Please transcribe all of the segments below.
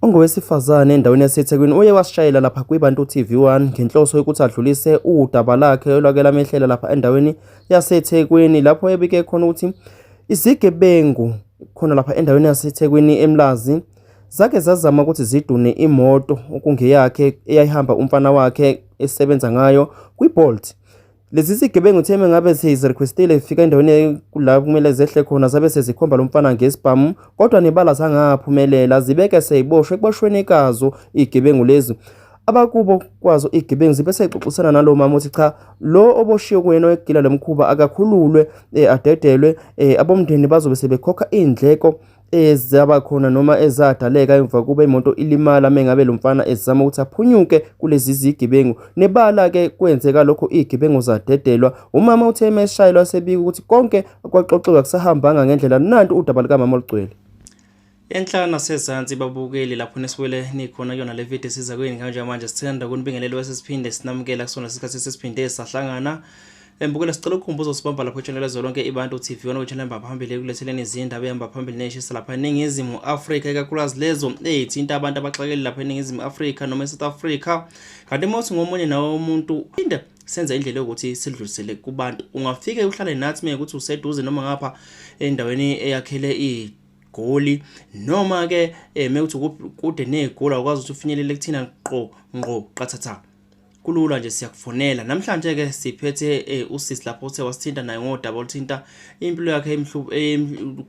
Ongowesifazane endaweni yaseThekwini uye wasishayela lapha kwiBantu TV 1 ngenhloso yokuthi adlulise udaba lakhe olwake lamehlela lapha endaweni yaseThekwini lapho ebike khona ukuthi izigebengu khona lapha endaweni yaseThekwini eMlazi zake zazama ukuthi zidune imoto okungeyakhe eyayihamba umfana wakhe esebenza ngayo kwiBolt. Lezi zigebengu theme ngabe sezirequestile zifika endaweni la kumele zehle khona zabe sezikhomba lo mfana ngesibhamu kodwa nebala zangaphumelela zibeke seyiboshwe ekuboshweni kazo izigebengu lezi. Abakubo kwazo izigebengu zibe seyixoxisana nalo mama uthi cha lo oboshiwe kuyena oyegila lo mkhuba akakhululwe adedelwe abomndeni bazobe sebekhokha iy'ndleko ezaba khona noma ezadaleka emva kuba imoto ilimala mengabe lo mfana ezama ukuthi aphunyuke kulezi zigebengu. Nebala-ke kwenzeka lokho izigebengu zadedelwa. Umama uthe emeshayelwa sebika ukuthi konke okwaxoxiwe akusahambanga ngendlela. Nantu udaba lukamama olugcwele. Enhla nasezansi babukeli lapho nisiwele nikhona kuyona le video esiza kuyini njengamanje sithanda ukunibingelela bese siphinde sinamukela kusona isikhathi sesiphinde sahlangana. Mbukela sicela ukukhumbuza usibamba lapho channel zolonke iBantu TV yona channel ehamba phambili ekuletheleni izindaba ehamba phambili neshisa lapha eNingizimu Afrika ikakhulukazi lezo ezithinta abantu abaxakele lapha eNingizimu Afrika noma eSouth Africa. Kanti uma uthi ngomunye nawe umuntu phinde senza indlela yokuthi sidlulisele kubantu. Ungafike uhlale nathi uma ukuthi useduze noma ngapha endaweni eyakhele iGoli noma ke mekuthi kude neGoli awukwazi ukuthi ufinyelele kuthina qo ngqo qathatha. Kulula nje siyakufonela. Namhlanje ke siphethe usisi lapho uthe wasithinta naye ngodaba oluthinta impilo yakhe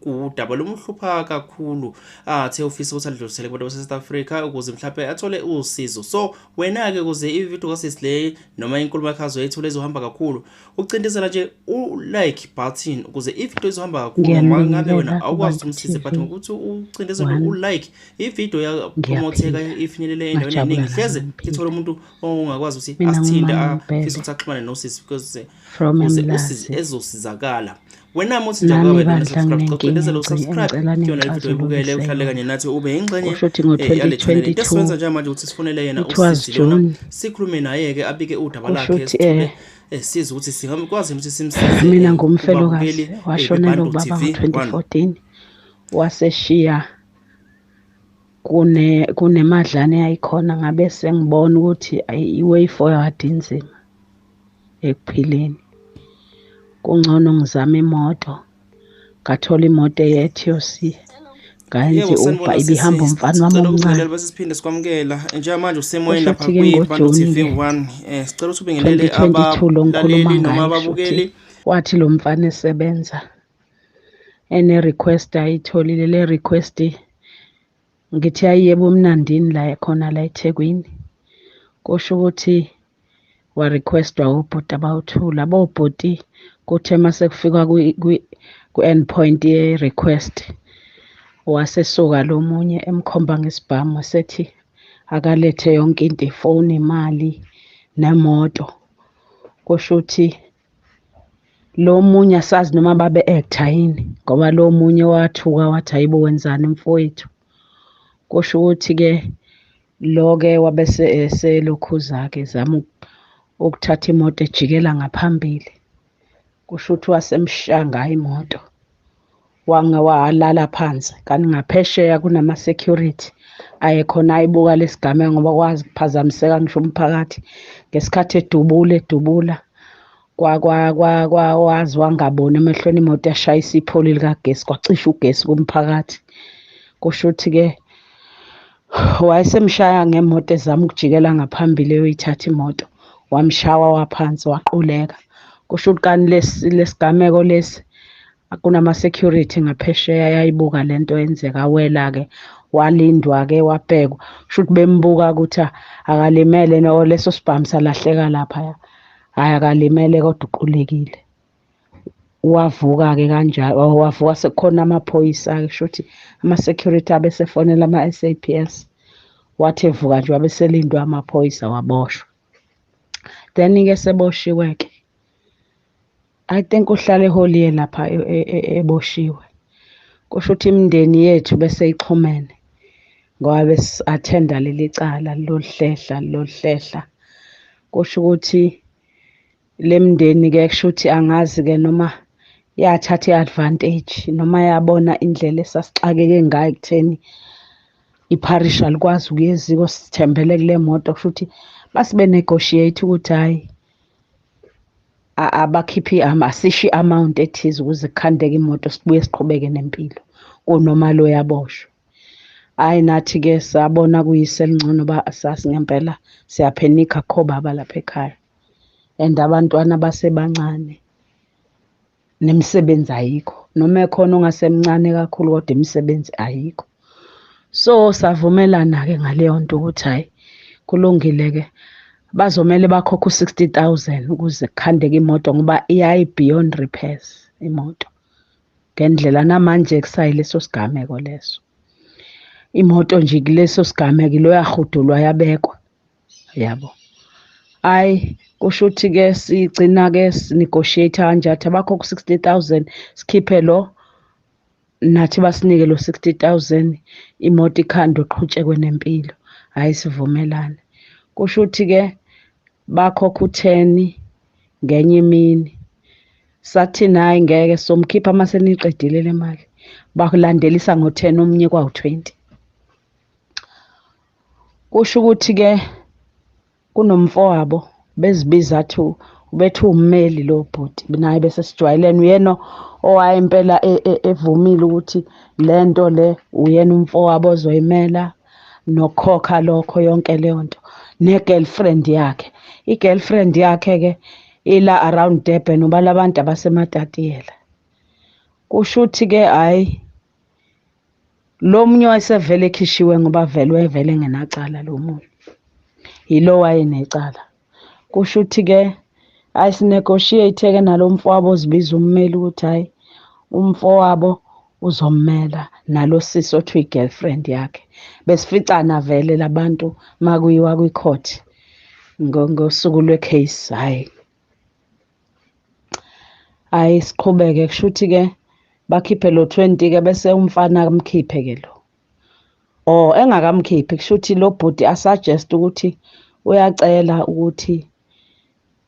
kudaba lomhlupha kakhulu athe ufisa ukuthi alidlulisele kubantu base South Africa ukuze mhlawumbe athole usizo. So wena ke ukuze ivideo kasisi le noma inkulumo yakhe azoyethula izohamba kakhulu ucindezela nje u-like button ukuze ivideo izohamba kakhulu noma ngabe wena Ngiyanibingelela awukwazi kuBantu ukuthi umsize but TV ngokuthi ucindezele One. u-like ivideo yapromotheka Ngiyaphila, ifinyelele endaweni ngajabula eningi nami hleze ngiphila. ithole umuntu ongakwazi ukuthi Mina asithinte nguMama afise Mbhele ukuthi axhumane nosisi because from ukuze usisi eMlazi. ezosizakala. Wena muthi nje Nami awukabe lona bandla subscribe nginenkinga cindezela usubscribe engicela kuyona le video ibukele ningixazululise uhlale kanye yona. nathi ube yingxenye Kusho ukuthi yale channel. Into esiwenza ngo-2022 njengamanje ukuthi sifonele yena it was usisi lona June, sikhulume naye-ke abike udaba kusho lakhe ukuthi sithole size ukuthi singakwazi ukuthi simsize mina ngumfelokazi kubabukeli washonelwa beBantu ubaba TV 1. ngo-2014 waseshiya kunemadlana eyayikhona ngabe sengibona ukuthi i-way forward inzima ekuphileni. Kungcono ngizame imoto, ngathola imoto eye-TOC ngayenza Yebo, i-Uber sanibona ibihamba sisi, umfana wami sicela ukubingelela omncane. bese siphinde sikwamukela. Njengamanje usemoyeni Kusho lapha ukuthi-ke kwiBantu TV ngoJuni-ke 1. Sicela ukuthi ubingelele 2022 lo ngikhuluma abalaleli noma ngaye kusho ukuthi ababukeli. wathi lo mfana esebenza ene-request ayitholile le request ngithi ayiye ebumnandini la khona la eThekwini. Kusho ukuthi wa-requestwa obhuti abawu-two. Labo bhuti kuthe uma sekufika ku-end point ye-request wasesuka lo munye emkhomba ngesibhamu esethi akalethe yonke into, ifoni, imali nemoto. Kusho ukuthi lo munye asazi noma babe-actor yini ngoba lo munye wathuka wathi hayibo wenzani mfowethu. Kusho ukuthi-ke lo-ke wabese eselokhuza-ke ezama ukuthatha imoto ejikela ngaphambili. Kusho ukuthi wasemshaya ngayo imoto walala phansi kanti ngaphesheya kunama-security ayekhona ayibuka lesigameko ngoba kwazi kuphazamiseka ngisho umphakathi ngesikhathi edubula edubula wazi wangaboni emehlweni imoto yashayisa ipholi likagesi kwacisha ugesi kumphakathi. Kusho ukuthi-ke wayesemshaya ngemoto ezama ukujikela ngaphambili eyoyithatha imoto wamshawa waphansi waquleka. Kusho ukuthi kanti lesigameko lesi kunama-security ngaphesheya yayibuka lento yenzeka wela-ke walindwa-ke wabhekwa. Kusho ukuthi bembuka ukuthi akalimele no leso sibhamu salahleka laphaya. Hhayi akalimele kodwa uqulekile. Wavuka-ke kanjalo, wavuka sekukhona amaphoyisa-ke kusho ukuthi ama-security abesefonela ama-SAPS. Wathi evuka nje wabe selindwa amaphoyisa waboshwa. Then-ke seboshiwe-ke I think uhlala eHollywood lapha eboshiwe. Kusho ukuthi imindeni yethu bese ixhumene ngoba besi-attenda leli cala loluhlehla loluhlehla. Kusho ukuthi le mndeni-ke kusho ukuthi angazi-ke noma yathatha i-advantage noma yabona indlela esasixakeke ngayo ekutheni Ipharishi alikwazi ukuya eziko, sithembele kule moto. Kusho ukuthi basibe negotiate ukuthi hhayi abakhiphe asisho i-amount ethize ukuze kukhandeke imoto sibuye siqhubeke nempilo kunoma lo yaboshwa. Hhayi nathi-ke sabona kuyise elingcono uba sasi ngempela siyaphenikha akukho baba lapha ekhaya and abantwana basebancane nemisebenzi ayikho noma ekhona ongasemncane kakhulu kodwa imisebenzi ayikho. So savumelana-ke ngaleyo nto ukuthi hhayi kulungile-ke bazomele bakhokhe u-60,000 ukuze kukhandeke imoto ngoba iyayi-beyond repairs imoto ngendlela namanje kusayileso sigameko leso. Imoto nje kuleso sigameko iloyahudulwa yabekwa yabo. Hhayi kusho ukuthi-ke sigcina-ke si-negotiate kanje athi abakhokhe u-60,000 sikhiphe lo nathi basinike lo 60,000 imoto ikhandwe kuqhutshekwe nempilo. Hhayi sivumelane. Kusho ukuthi-ke bakhokha u-10 ngenye imini. Sathini hhayi ngeke somkhipha uma seniyiqedile le mali. Bakulandelisa ngo-10 omunye kwawu-20. Kusho ukuthi-ke kunomfowabo bezibiza athi ubethi uwummeli lo bhuti naye bese sijwayelene uyena owaye impela evumile ukuthi le nto le uyena umfowabo ozoyimela nokukhokha lokho yonke leyo nto ne-girlfriend yakhe. I-girlfriend yakhe-ke ila around Durban ubala abantu abasematatiyela. Kusho ukuthi-ke hhayi Lo munye wayesevele ekhishiwe ngoba vele wayevele engenacala lo munye. Yilo wayenecala. Kusho ukuthi-ke hhayi si-negotiate-ke nalo mfowabo ozibiza ummeli ukuthi hhayi umfowabo uzommela nalo sisi othi uyi-girlfriend yakhe. Besificana vele labantu makuyiwa kwi-court ngosuku lwe-case hhayi. Hhayi siqhubeke kusho ukuthi-ke bakhiphe lo 20 ke bese umfana amkhiphe ke lo. Oh engakamkhiphi kusho ukuthi lo bhuti asuggest ukuthi uyacela ukuthi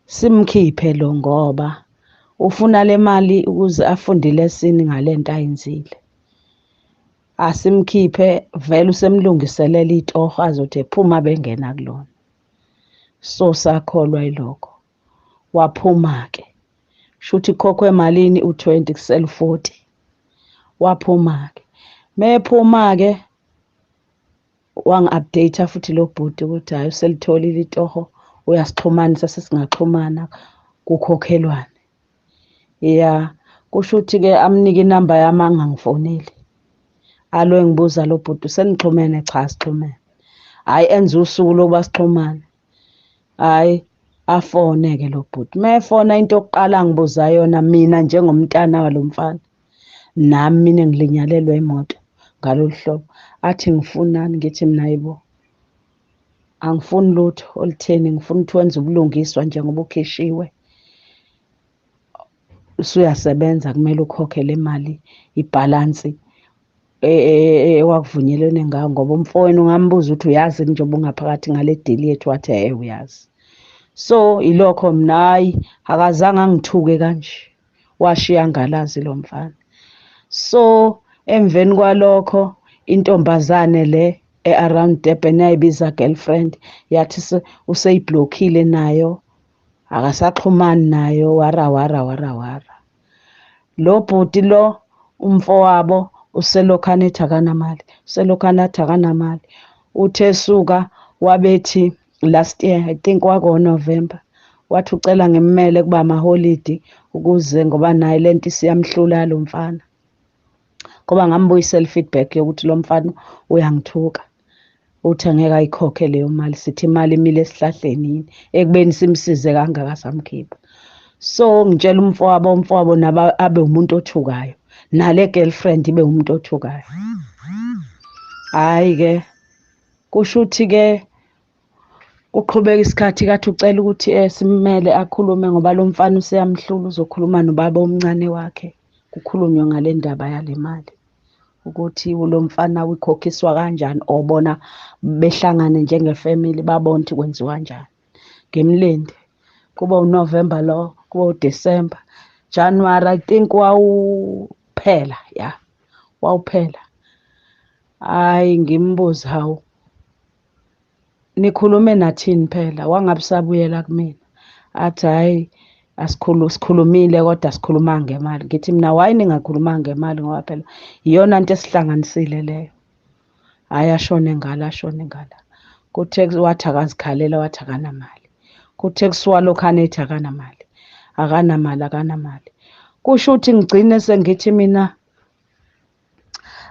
simkhiphe lo ngoba ufuna le mali ukuze afunde ilesini ngalento ayenzile. Asimkhiphe vele usemlungiselela itoho azothi ephuma bengena kulona. So sakholwa yilokho. Waphuma-ke. Shuthi khokhwe malini u-20 kusele u-40. Waphuma-ke. Mephuma-ke wangi-update futhi lo bhuti ukuthi hhayi uselitholile itoho uyasixhumanisa sesingaxhumana kukhokhelwane. Ya kusho ukuthi-ke amnike inamba yami angangifoneli. Alo engibuza lo bhuti usenixhumene cha sixhumene. Hhayi enze usuku lokuba sixhumane. Hhayi afone-ke lo bhuti. Uma efona into yokuqala angibuza yona mina njengomntana walo mfana nami mina ngilinyalelwa imoto ngalolu hlobo athi ngifunani ngithi mina hayibo angifuni lutho olutheni ngifuna ukuthi wenze ubulungiswa njengoba ukhishiwe usuyasebenza kumele ukhokhe le mali ibhalansi ewakuvunyelwene ngayo ngoba umfowenu ungambuza ukuthi uyazi njengoba ungaphakathi ngale dili yethu wathi eh uyazi. So ilokho mina hhayi akazange angithuke kanje washiya ngalazi lo mfana. So emveni kwalokho intombazane le e-around Durban yayibiza girlfriend yathi useyiblockile nayo akasaxhumani nayo wara wara wara wara. Lo bhuti lo umfowabo uselokhu anethi akanamali, uselokhu anathi akanamali. Uthe esuka wabethi last year I think wako-November wathi ucela ngimmele kuba amaholidi ukuze ngoba naye le nto isiyamhlula lo mfana. Ngoba ngambuyisela i-feedback yokuthi lo mfana uyangithuka. Uthi angeke ayikhokhe leyo mali sithi imali imile esihlahleni yini ekubeni simsize kangaka samkhipha. So ngitshela umfowabo umfowabo naba abe umuntu othukayo nale girlfriend ibe umuntu othukayo. Hhayi ke kusho ukuthi ke kuqhubeka isikhathi kathi ucela ukuthi simmele akhulume ngoba lo mfana useyamhlula uzokhuluma nobaba omncane wakhe kukhulunywe ngale ndaba yale mali ukuthi lo mfana uyikhokhiswa kanjani or bona behlangane njengefamily babone ukuthi kwenziwa kanjani. Ngimlinde kuba uNovember lo kuba uDecember January I think wawuphela ya wawuphela. Hhayi ngimbuze, hawu, nikhulume nathini phela? Wangabe usabuyela kumina. Athi hhayi sikhulumile kodwa asikhulumanga ngemali. Ngithi mina why ningakhulumanga ngemali ngoba phela iyona nto esihlanganisile leyo. Hhayi ashone ngala ashone ngala. Kuthe wathi akazikhalela wathi akanamali. Kuthe kusuka lokhana ethi akanamali, akanamali, akanamali. Kusho ukuthi ngigcine sengithi mina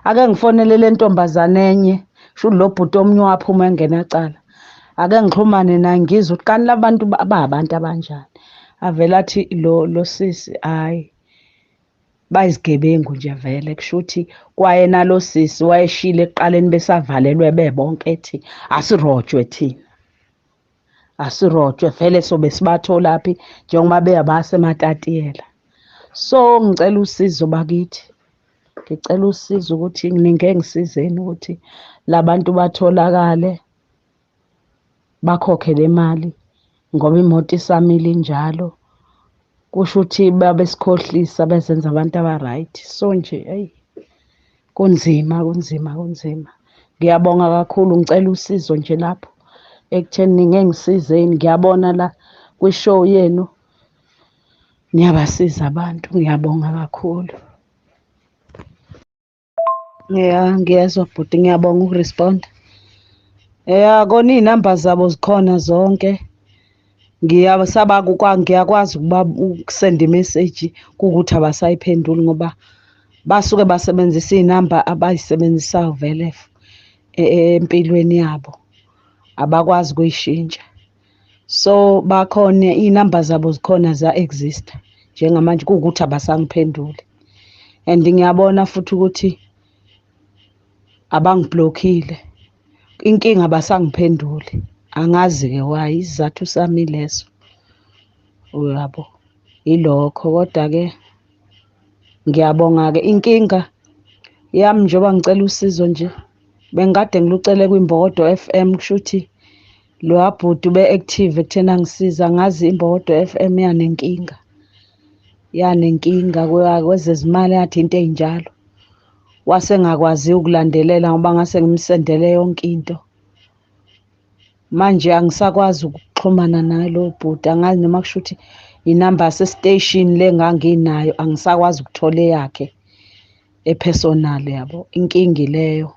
ake ngifonele le ntombazane enye, shuthi lo bhuti omunye waphuma engenacala. Ake ngixhumane naye ngizwe ukuthi kanti la bantu bahabantu abanjani. Avele athi lo sisi hhayi bayizigebengu nje vele, kusho ukuthi kwayena lo sisi wayeshile ekuqaleni besavalelwe bebonke ethi asirojwe thina. Asirojwe vele sobe sibatholaphi njengoba beyabasematatiyela. So ngicela usizo bakithi, ngicela usizo ukuthi ninge ngisizeni ukuthi labantu batholakale bakhokhe le mali ngoba imoto isamile injalo. Kusho ukuthi babesikhohlisa bezenza abantu aba-right. So nje eyi kunzima kunzima kunzima. Ngiyabonga kakhulu, ngicela usizo nje lapho ekutheni ninge ngisizeni. Ngiyabona la kwi-show yenu niyabasiza abantu, ngiyabonga kakhulu. Ya, ngiyezwa bhuti, ngiyabonga ukuresponda. Ya, kona iy'namba zabo zikhona zonke. Ngiyasaba ngiyakwazi ukuba ukusenda imeseji kuwukuthi abasayiphenduli ngoba basuke basebenzisa iy'namba abay'sebenzisayo vele empilweni yabo, abakwazi ukuyishintsha. So bakhona iy'namba zabo zikhona ziya-exist-a njengamanje kuwukuthi abasangiphenduli. And ngiyabona futhi ukuthi abangiblokhile, inkinga abasangiphenduli. Angazi-ke why, isizathu sami ileso, uyabo, yilokho. Kodwa-ke ngiyabonga-ke inkinga yami njengoba ngicela usizo nje, bengikade ngilucele kwiMbokodo F_M kushuthi loya bhuti ube-active ekutheni angisize. Angazi iMbokodo F_M yanenkinga, yanenkinga kwezezimali yathi into ey'njalo. Wase engakwazi ukulandelela ngoba ngase ngimsendele yonke into. Manje angisakwazi ukuxhumana naye lowo bhuti, angazi noma kusho ukuthi inamba yasesiteshini le enganginayo angisakwazi ukuthola eyakhe e-personal yabo, inkinga ileyo.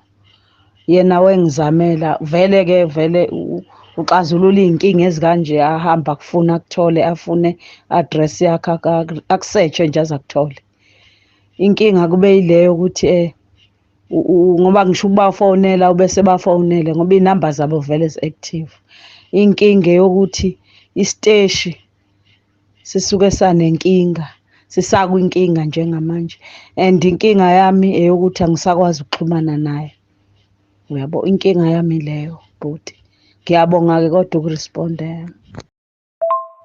Yena wengizamela vele-ke vele uxazulula iy'nkinga ezikanje, ahambe akufune akuthole, afune address yakhe akusetshe nje aze akuthole. Inkinga kube yileyo ukuthi ngoba ngisho ukubafonela ubese bafonele ngoba iy'namba zabo vele zi-active. Inkinga eyokuthi isiteshi sisuke sanenkinga, sisakwinkinga njengamanje and inkinga yami eyokuthi angisakwazi ukuxhumana naye, uyabo. Inkinga yami ileyo bhuti. Ngiyabonga-ke kodwa ukuresponda.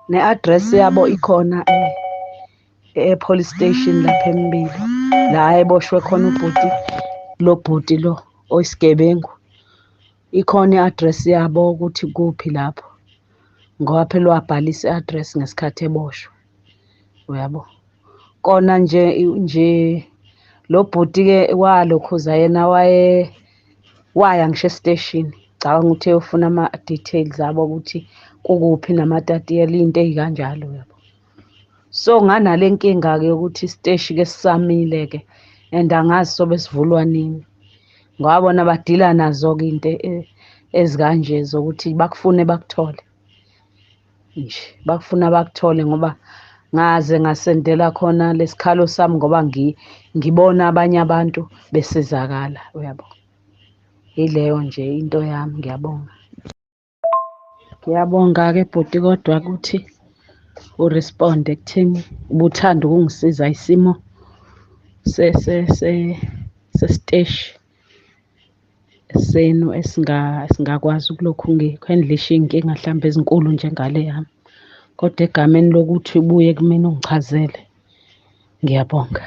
Ne-address yabo ikhona e-police station lapha eMbilo, la eboshwe khona ubhuti, lo bhuti lo oyisigebengu. Ikhona i-address yabo ukuthi kuphi lapho, ngoba phela wabhalisa i-address ngesikhathi eboshwa, uyabo. Kona nje nje lo bhuti-ke walokhuza yena waya ngisho esiteshini, ngicabanga ukuthi eyofuna ama-details abo ukuthi kukuphi namatatiyela, iy'nto ey'kanjalo uyabo. So nganale nkinga-ke yokuthi isiteshi-ke sisamile-ke and angazi sobe sivulwa nini. Ngoba bona badila nazo-ke iy'nto ezikanje zokuthi bakufune bakuthole nje, bakufuna bakuthole ngoba ngaze ngasendela khona lesikhalo sami ngoba ngibona abanye abantu besizakala, uyabo. Yileyo nje into yami, ngiyabonga. Ngiyabonga-ke bhuti kodwa ukuthi uresponde ekutheni ubuthanda ukungisiza isimo sesiteshi senu esingakwazi ukulokhu ngihandlisha iy'nkinga hlampe ezinkulu njengale yami. Kodwa egameni lokuthi ubuye kumina ungichazele, ngiyabonga.